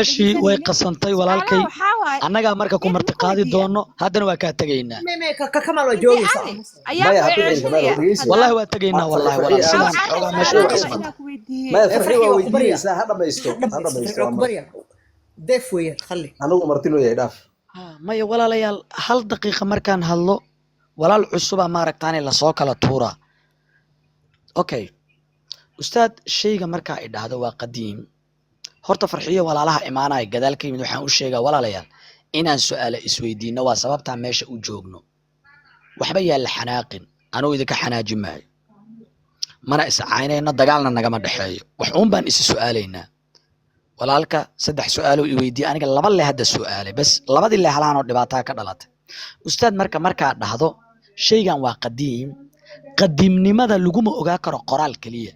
Meeshii way Dhegeysanaynin. qasantay, Su-aalaha walaalkay. waxaa waaye Annagaa marka ku mid ma martiqaadi weydiiya. doono, haddana waa kaa tegaynaa. Kamal waa Intee joogaysa. adi ayaa Maya, ku ha bixin, Kamaal, ceshanaya dhegeysi. haddana. Wallahi waa tegaynaa, wallahi walaal, Farxiyo, sidaan Carre, xoogaa meesha way su-aalaha raba qasmantay. inaan ku weydiiye. Maya, Farxi Farxi waa waa ku barya. weydiinaysaa, ha dhamaysto, Ha ha dhamaysto. dhamaysto. Farxi waa Waa ku mar barya, deef weeyaan, khalli. Anigu martinoo yahay, dhaaf. Maya walaalayaal, hal daqiiqa markaan hadlo, walaal cusuba maaragtaane lasoo kala tuuraa. Okay ustaad, shayga markaa i dhahdo waa qadiim. Horta Farxiyo, walaalaha imaanaya gadaal ka yimid, waxaan u sheegaa, walaalayaal, inaan su'aale isweydiino waa sababtaa meesha u joogno. Waxba yaa la xanaaqin, anugu idinka xanaajin maayo, mana iscaynayno, dagaalna nagama dhexeeyo. Wax uun baan isi su'aalaynaa. Walaalka saddex su'aaloo i weydiiyey, aniga laba le hadda su'aalay bas, labadii le halaanoo dhibaataa ka dhalatay. Ustaad, marka markaa dhahdo shaygan waa qadiim, qadiimnimada laguma ogaa karo qoraal keliya.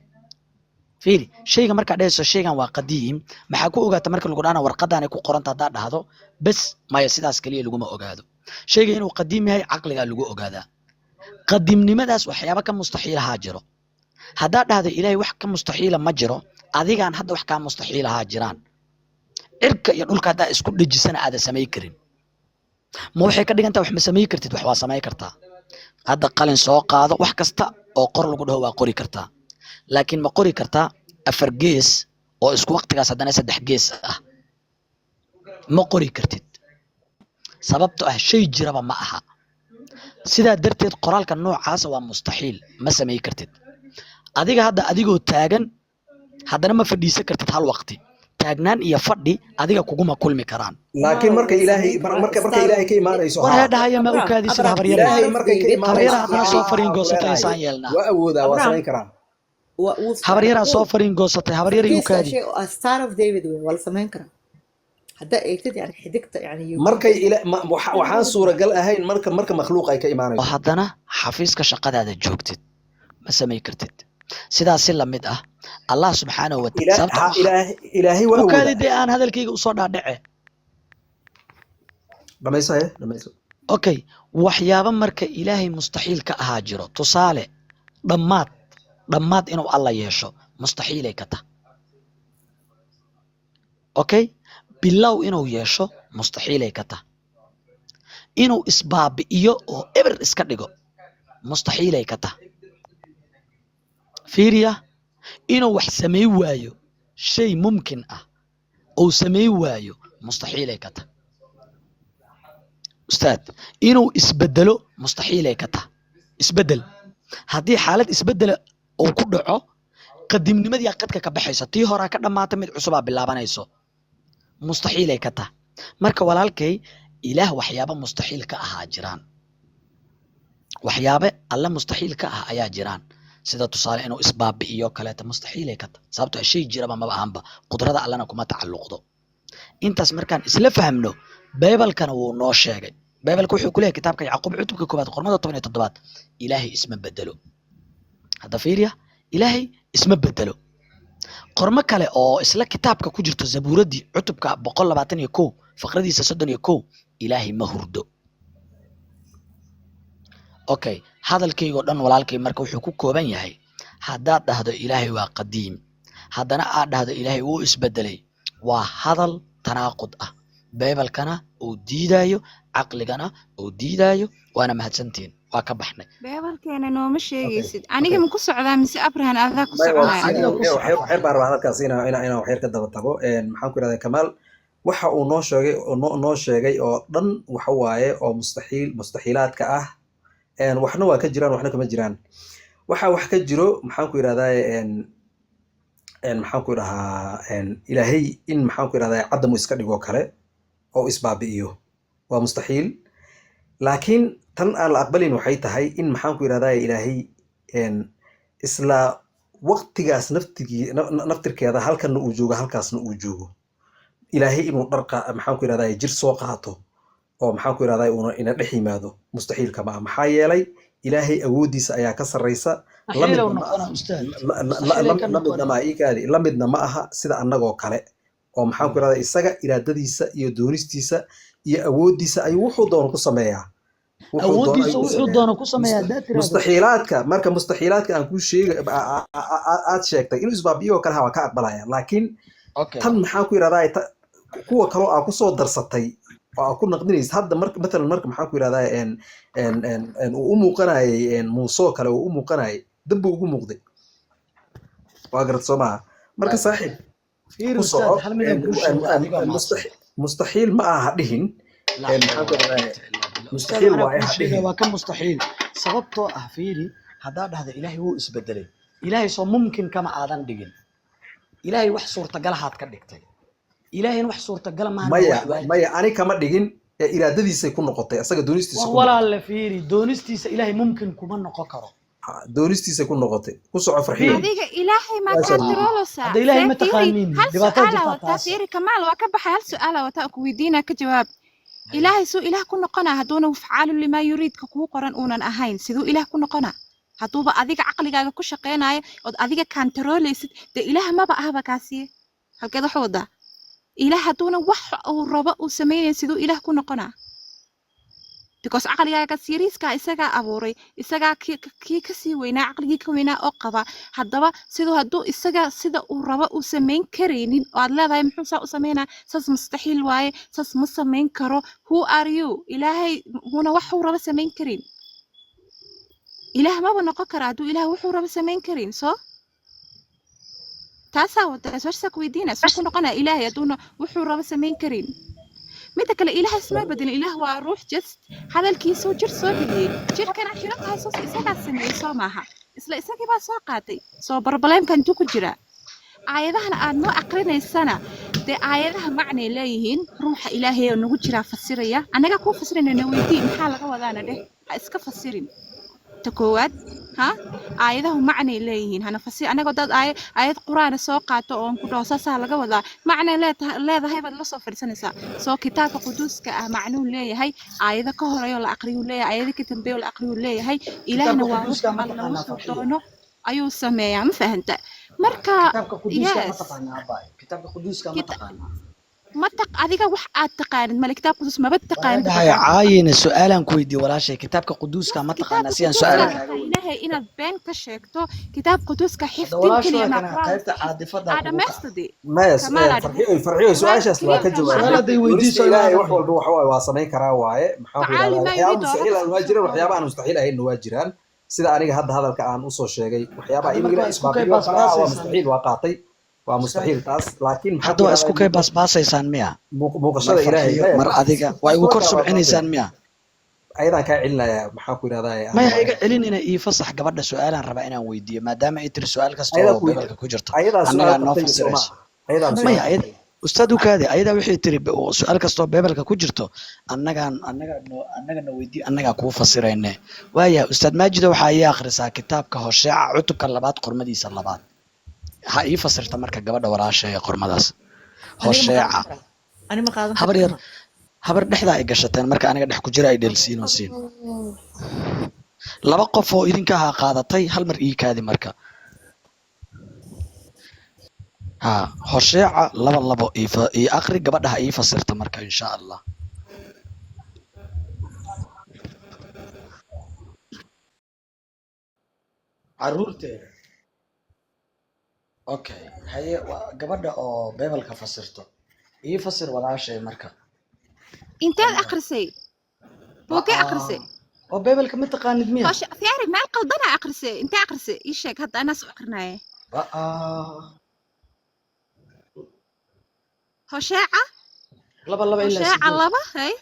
Fiiri, shayga markaa dhahayso shaygan waa qadiim, maxaa ku ogaata? Marka lagu dhahana warqadaanay ku qoranta haddaa dhahdo bes, maya, sidaas keliya laguma ogaado shayga inuu qadiim yahay. Caqligaa lagu ogaadaa qadiimnimadaas. Waxyaaba ka mustaxiilahaa jiro. Haddaa dhahdo Ilaahay wax ka mustaxiila ma jiro, adigaan hadda wax kaa mustaxiilahaa jiraan. Cirka iyo dhulka haddaa isku dhejisana aada samay karin, ma waxay ka dhigan tahay wax ma samay kartid? Wax waa samay kartaa. Hadda qalin soo qaado, wax kasta oo qor lagu dhaho waa qori kartaa, laakiin ma qori kartaa afar gees oo isku waqtigaas haddana saddex gees ah? Ma qori kartid, sababto ah shay jiraba ma aha. Sidaa darteed qoraalka noocaasa waa mustaxiil, ma samay kartid. Adiga hadda adigoo taagan haddana ma fadhiisan kartid. Hal waqti taagnaan iyo fadhi adiga kuguma kulmi karaan. Laakiin Maalo marka way Ilaahay samayn karaa. marka Ilaahay ka imaanayso, War haa. heedhahaya, ma Abraham, ukaadisid? Abraham, Habaryare. Ilaahay markay ka David. imaanayso, Habaryaraa haddana soo haa fariin ku goosatay, leedahay isaan yeelnaa. Waa awoodaa, waa Abraham samayn karaa. waa wuu Habaryaraa soo fariin goosatay, habaryaray, farkiisa ukaadi. shay oo Star of David wey, waa la samayn karaa haddaa eegtid, yani xidigta, yani Yuhuudda. Markay ila waxaan suuragal ahayn marka makhluuq ay ka Oo imaanayso. haddana xafiiska shaqadaada joogtid, ma samay kartid. Sidaas si lamid ah Allah subxaanahu wa Ila sababta ha waxa Ilaahay waa ukaadi awoodaa. Dee aan hadalkayga usoo dhaadhace. Dhamayso, haye, dhamayso. Okay, waxyaabo marka Ilaahay mustaxiil ka ahaa jiro. Tusaale, dhammaad, dhammaad inuu Alla yeesho mustaxiilay ka tah. Okay, bilow inuu yeesho mustaxiilay ka tah. Inuu isbaabi'iyo oo eber iska dhigo mustaxiilay ka tah. Fiiriya, inuu wax samay waayo, shay mumkin ah uu samay waayo, mustaxiilay ka tah. Ustaad, inuu isbedelo mustaxiilay ka tah. Isbedel haddii xaalad isbedela uu ku dhaco, qadiimnimadii qadka ka baxayso, tii horaa ka dhammaata, mid cusubaa bilaabanayso, mustaxiilay ka tah. Marka walaalkay, Ilaah waxyaabo mustaxiil ka ahaa jiraan, waxyaabe Alle mustaxiil ka ah ayaa jiraan, sida tusaale inuu isbaabi'iyo kaleeta mustaxiilay ka tah, sababtoo ah shay jiraba maba ahanba, qudrada Allana kuma tacalluqdo. Intaas markaan isla fahmno, Baybalkana wuu noo sheegay. Baybalka wuxuu ku leeyahay kitaabka Yacquub, cutubka koowaad, qormada 17aad, Ilaahay isma bedelo. Hadda fiiriya, Ilaahay isma bedelo. Qormo kale oo isla kitaabka ku jirto, Zabuuradii, cutubka 121, faqradiisa 31, Ilaahay ma hurdo. Okay, hadalkaygoo dhan, walaalkay, marka wuxuu ku kooban yahay: haddaad dhahdo Ilaahay waa qadiim, haddana aad dhahdo Ilaahay wuu isbedelay, waa hadal tanaaqud ah, Baybalkana uu diidayo, caqligana uu diidayo. Waana mahadsantihiin, waa ka baxnay. Beebalkeena nooma sheegaysid. Aniga ma ku socdaa mise Abrahan adaa ku Maya, waa soconaya? Adiga ku waxyar soco. Waxyar baan rabaa halkaas inaan waxyar ka daba tago. Maxaan ku ihahdaa, Kamaal waxa uu noo sheegay oo noo sheegay oo dhan waxa waaye oo mustaxiilaadka ah. Waxna waa ka jiraan, waxna kama jiraan. Waxa wax ka jiro, maxaan ku ihahdaa, een een maxaan ku dhahaa, Ilaahay in, maxaan ku ihahdaa, cadamu iska dhigo kale oo isbaabi'iyo waa mustaxiil. Laakiin tan aan la aqbalin waxay tahay in, maxaan ku ihahdaa, Ilaahay isla waqtigaas naftigii naftirkeeda halkanna uu joogo, halkaasna uu joogo. Ilaahay inuu dharqa, maxaan ku ihahdaa, jir soo qaato oo, maxaan ku ihahdaa, uuna ina dhex yimaado mustaxiilka ma aha. Maxaa yeelay Ilaahay awooddiisa ayaa ka sarreysa. La Mustaxiilow midna ma noqona aha. Ustaad, mustaxiilay ka La midna noqona. ma ikaadi, la midna ma aha sida annagoo kale oo, maxaan ku ihahdaa, isaga iraadadiisa iyo doonistiisa iyo awooddiisa ayuu wuxuu doono ku sameeyaa, wuxuu doono Awooddiisa ayuu ku wuxuu sameeyaa. doono ku sameeyaa haddaad tiraahdo. Mustaxiilaadka marka, mustaxiilaadka aan kuu sheegay aad sheegtay inuu isbaabi'iyo oo kale ha, waa ka aqbalaya, laakiin tan, maxaan ku ihahdaa, Kuwa kaloo aa kusoo darsatay oo aa ku naqdinaysa hadda, marka matalan marka maxaan ku yidhahdaa, en en en en uu u muuqanayay en Muuse oo kale uu u muuqanayay, dab buu ugu muuqday. Waa garad, soo maaha? Marka saaxiib, Fiir ku ustaad, soco. Hal mid aan kuu sheego, adigoo mahadsan. Mustaxiil ma aha dhihin. La maxaan xawla ku walaa idhahdaa, quwwata illaa billah. Ustaad, mustaxiil anaa waaye kuu ha sheegaya, dhihin. Waa ka mustaxiil. Sababtoo ah, fiiri, haddaa dhahda Ilaahay wuu isbedelay, Ilaahay soo mumkin kama aadan dhigin. Ilaahay wax suurtagalahaad ka dhigtay. Ilaahayna wax suurtagala maahan, waa Maya. wax waajib. Maya, ani kama dhigin ee iraadadiisay ku noqotay, asaga doonistiisa Waa ku noqotay. Walaalle, fiiri, doonistiisa Ilaahay mumkin kuma noqon karo. Ha, doonistiisay ku noqotay. Ku soco, Farxiyo. Fiiri. Adiga Ilaahay maa Su'aashaas. kaantaroolosaa? Hadda Ilaahay See ma fiiri, taqaaniin, hal dhibaatada su'aalaa jirtaa wataa. taas. Fiiri, Kamaal waa ka baxay. Hal su'aalaa wataa oo ku weydiinaa, ka jawaab. Ilaahay suu Ilaah ku noqonaa hadduuna facaalu limaa yuriidka kuu qoran uunan ahayn? Siduu Ilaah ku noqonaa hadduuba adiga caqligaaga ku shaqaynayo ood adiga kaantaroolaysid? Dee Ilaah maba ahba kaasiye. Halkeed wax wadaa? Ilaah hadduuna wax uu rabo uu samaynayn, siduu Ilaah ku noqonaa? Because caqligaaga siriiskaa isagaa abuuray, isagaa kii kasii weynaa, caqligii ka weynaa oo qaba. Haddaba siduu hadduu isaga sida uu rabo uu samayn karaynin oo aad leedahay muxuu saa u samaynaa, saas mustaxiil waaye, saas ma samayn karo, who are you? Ilaahay muuna wax uu rabo samayn karin, Ilaah maba noqon kara hadduu Ilaah wuxuu rabo samayn karin. So taasaa wada su-aashasaa ku weydiinaya: suu ku noqonaya Ilaahay hadduuna wuxuu rabo samayn karin? Midda kale, Ilaah isma bedelin. Ilaah waa ruux, just hadalkiisuu jir soo geliyey. Jirkana xiran tahay soo isagaa sameeyey, soo maaha? Isla isagii baa soo qaatay. Soo problem-ka intuu ku jiraa? Aayadahana aad noo aqrinaysana, dee aayadaha macnay leeyihiin. Ruuxa Ilaahay oo nagu jiraa fasiraya. Annagaa kuu fasirayna, na weydii maxaa laga wadaana dheh, ha iska fasirin. Ta koowaad, ha aayadahu macnay leeyihiin, hana fasir. Anagoo dad aayad aayad Qur-aana soo qaato oon ku dhaho saasaa laga wadaa, macnay leedahay baad la soo fadhiisanaysaa. Soo kitaabka quduuska ah macnuu leeyahay, aayado ka horeeyo la aqriyuu leeyahay, aayado ka dambeeyo la aqriyuu leeyahay. Ilaahna Kitaabka waa quduuska wuxuu ma Alla taqaanaa, wuxuu Farxiyo? doono ayuu sameeyaa, ma fahanta? Marka Kitaabka quduuska ma yes. taqaanaa, abaay? Kitaabka quduuska ma taqaanaa? Ma taq adiga wax aad taqaanid male. Kitaab quduus maba taqaanid. Dhahay caayina, su-aalaan ku weydiiye walaashay: kitaabka quduuska ma taqaanaa? Kitaabka Si aan quduuska su-aala rabtaa kaaga weydiiyo. Ilaahay inaad been ka sheegto. Kitaab quduuska Hadda xifdin walaashu keliya waa ma kana Qur-aan qaybta caadifada aa kugu kaca. Dhamaystadi Maya. Kamaal aa. Farxiyo, Farxiyo, su-aashaas waa ka Kariimka ma jawaabay. Su-aal hadday Doonista weydiiso Ilaahay wax ilaahay. walba waxa waaye waa samayn karaa waaye. Maxaan ku Facaali yidhahdaa, maa waxyaaba yuriid oo mustaxiil halkaas ah waa kusoo jiraan, koobay. waxyaaba aan mustaxiil ahaynna waa jiraan, sida aniga hadda hadalka aan usoo sheegay. Waxyaabaha Hadda inuu marka Ilaahay waa isku kay isbaabi'iyo kale ah waa baasbaasaysaan. mustaxiil, waa qaatay, waa mustaxiil taas, laakiin maxaan Hadda ku waa isku kay yidhahdaa baasbaasaysaan miya? Mar muuqashada Ilaahay Farxiyo, maya. mar adiga waa igu kor Isku kaa subcinaysaan miya? Ayadaan kaa celinaya, maxaan ku yidhahdaa, aan Maya, rabaa iga celinina. Ii fasax gabadha, su-aalaan rabaa inaan weydiiyo, maadaama ay tiri su-aal kasta ayadaa oo ku Bibalka ku jirto ayadaa su-aal annagaa noo qabtay, soo fasirayso. maaha? Ayadaa Maya, su-aal ayada ustaad u kaadi. Ayadaa waxay tiri su-aal kastoo Bibalka ku jirto annagaan annagaa noo annagana weydii, annagaa kuu fasirayne. Waaya, ustaad Maajido, waxaa ii akhrisaa kitaabka Hosheeca, cutubka labaad, qormadiisa labaad. Ha ii fasirta marka gabadha walaasha ee qormadaas. Aniga ma qaadan Hosheeca. karaa? Ani ma qaadan Habar karaa? yar, habar dhexda ay gashateen marka aniga dhex ku jira ay dheelsiinoo siin. Laba qof oo idinka ahaa qaadatay, hal mar ii kaadi marka. Ha, Hosheeca 2:2 ii aqri, gabadha ha ii fasirta marka, insha Allah. Caruurteeda. Okay, haye, waa gabadha oo Bibalka fasirto, ii fasir walaashay marka. Inteed akhrisay? Buugee akhrisay? Oo Bibalka ma taqaanid miya? Hoshe fiiri, meel qaldana akhrisay. Intee akhrisay? Ii sheeg hadda, anaa soo akrinaaye. Hosheeca 2:2 ilaa Hosheeca 8. 2, hay.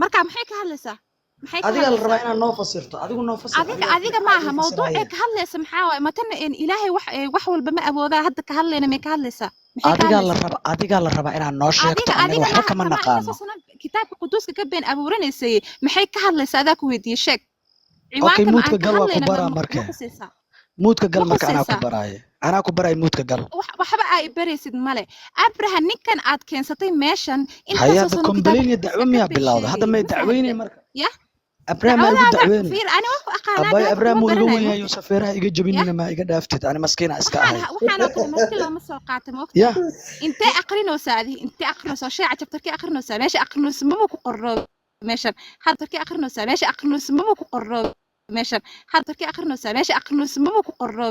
Marka maxay ka hadlaysaa? Maxay ka Adigaa la rabaa hadlaysaa? inaad noo fasirto. Adigu noo fasir. Adiga Adigaa adiga ii maaha mawduucay fasiraya. ka hadlaysa. Maxaa waaye matana in Ilaahay wax walba ma awoodaa hadda ka hadlayna? May ka hadlaysaa? Maxay ka Adigaa la hadlaysaa? raba, adigaa la rabaa inaad noo sheegto. Adiga Annaga adiga waxba maaha kama kama naqaano. Intaasoo sano kitaabka quduuska ka been abuuranaysay, maxay ka hadlaysaa adaa ku weydiiyey? Sheeg Okay. ciwaanka ma Muudka aan ka gal, waa ku hadlayna ma baraa ma marka. qusaysaa? Muudka gal Ma marka, anaa ku qusaysaa? baraaye, anaa ku baraaye, muudka gal. Waxba aa i baraysid male. Abraha, ninkan aad keensatay meeshan Haya, intaasoo hadda sano kitaabka complain iyo dacwo quduuska ka miyaa been bilowda hadda? sheegayay, May ma dacweynay fahantay? marka. Ya. Abraham maa igu Dacwadaada dacweynay? fiir, ani waan ku aqaanaa. Abay Hadda Abraham kuma wuu iga baranayo wenyahay, mogta. safeeraha iga Ya. jabinina, maa iga dhaaftid? Ani maskiina iska Waxaan ahay. Waxaan oo kale marti looma soo qaato, ma ya ogtahay? Intee aqrinaysaa adi? Intee aqrinaysaa? Sheeca chapter-kee aqrinaysaa? Meesha aqrinaysa maba ku qorno meeshan. Chapter-kee aqrinaysaa? Meesha aqrinaysa maba ku qorno meeshan. Chapter-kee aqrinaysaa? Meesha aqrinaysa maba ku qorno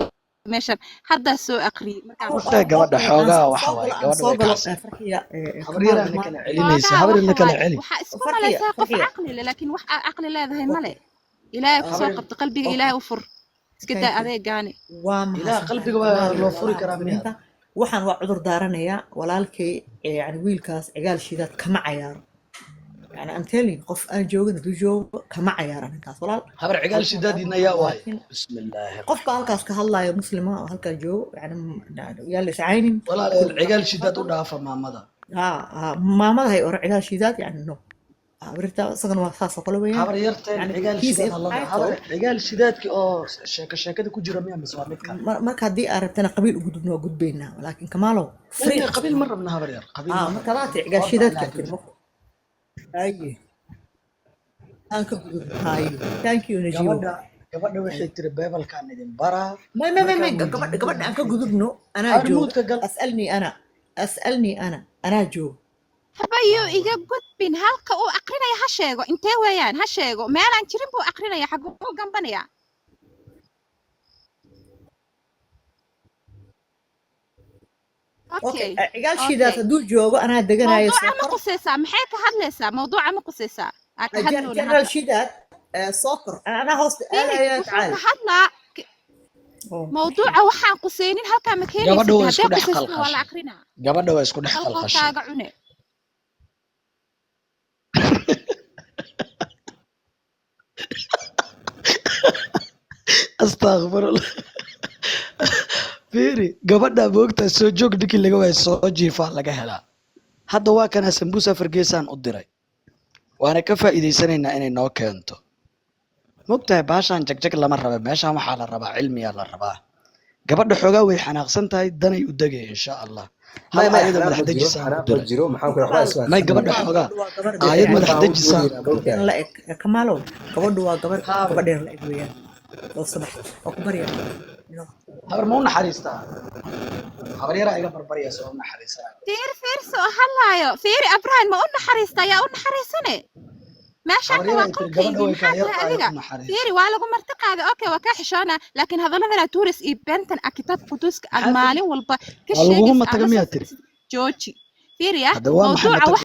Meeshan haddaa soo aqriyey markaan Horta gabadha Okay, aan xoogaa soo waxa soo waaye galo, aan gabadha soo way galo kacsan. Farxiya, Habar Kamaal yaraa na dhammaan. kala celinaysa, Xoogaa habar waxa na kala waaye celi. waxaa isku Farxiya, malaysaa qof Farxiya. caqli leh, laakiin wax aa caqli leedahay male. Ilaahay ku soo Habar qabto qalbiga, Okay, ilaahay u fur, iska thank daa you. adeegaani. Waa Ilaah mahadsantahay qalbiga waa Kamaal iyo loo furi walaalaha karaa miyaad? muslimiinta. Waxaan waa cudur daaranayaa walaalkay, yani wiilkaas cigaal shidaad kama cayaaro. Yani I'm telling you, qof aan joogin hadduu joogo kama cayaaro ninkaas walaal. Habar cigaal Halkan shidaadiina yaa waaye. laakiin Bismillaahi qof baa halkaas ka hadlaya muslima oo halkaa joogo, yani yaa la iscaynin. Walaalayaal, cigaal shidaad u dhaafa maamada. Ha ha, maamada hay ora cigaal shidaad, yani no habarirta isagana waa saas oo kale weeyaan. Habar yarteen Yani cigaal he's shidaad halada. Habar entitled. cigaal shidaadki oo sheeko sheekada ku jira miya mise waa mid kale? Marka haddii aad rabtana qabiil u gudubno waa gudbaynaa, laakiin Kamaalow free Maya, qabiil ma rabna habar yar, qabiil ma marka rabna. laati cigaal Qoorta shidaadka ilaah tiri jooji. marka haye aan ka gudubno haye, thank you Najibo. Gabadha waxay tiri beebalkaan idin baraa. may may may may Markaan gabadha weydiiyey gabadha aan ka waxay tiri gudubno, anaa habar jooga. muudka gal. Asalnii ana, asalnii ana, anaa jooga. Habayuu iga gudbin, halka uu aqrinaya ha sheego, intee weeyaan ha sheego, meelaan jirin buu aqrinaya, xaguu u gambanaya? Okay, Okay. Cigaal shidaad Okay, hadduu joogo anaa deganaayo mawduuca soo ma kor. qusaysaa? Maxay ka hadlaysaa? Mawduuca ma qusaysaa aa ka hadlowna General hadda? Shidaad, soo kor, anaa hoosta Fiiri, aadaya, wuxuu tacaal. ka hadlaa Oh, mawduuca waxaan qusaynin halkaa ma Gabadha keenaysid. waa isku Haddee dhex qusaysana waa la qalqashay. aqrinaa. Gabadha waa isku dhex qalqashay. Qalqalkaaga cune. Astaghfirullah. Fiiri, gabadha moogtaa soo joog ninkii laga waayo soo jiifaa laga helaa. Hadda waa kana sambuusa fargeesaan u diray. Waana ka faa'iidaysanaynaa inay noo keento. Mogtahay baashaan jagjag lama raba, meeshaan waxaa la rabaa cilmiyaa la rabaa. Gabadha xoogaa way xanaaqsan tahay, danay u degay insha Allah. Hal May may, aayada xanaaq madax ma jiro, dejisaan u xanaaq ma diray. jiro, maxaan ku waxbaa Kamaal isku May haysanaya. gabadha Kamaal, xoogaa gabadhu waa gabar aayad yani madax Baan u dejisaan doonaynaa u diray. moogtahay. la eg Kamaalow, gabadhu waa gabar Habar gabadheer la eg weeyaan oo sabax oo ku barya you know. Habar ma u naxariistaa? Habar yaraa iga barbarya soo u naxariisaa. Fiiri, fiirso oo hadlaayo, fiiri Abraham, ma u naxariista? Yaa u naxariisane? Habar Meeshaanna waa yaraa tiri gabadha qolkaygii, way kaa maxaa tahay yartahay adiga? u naxariiso. Fiiri, waa lagu marti qaaday, okay, waa kaa xishoona, laakiin hadalladan aad tuuris iyo beentan a kitaab quduuska aad Maxaa tiri? maalin walba ka Waa lagugu sheegaysa aad mataga la soo miyaa tiri? fadhiisid, jooji. Fiiri ah Hadda waa maxay mawduuca matag?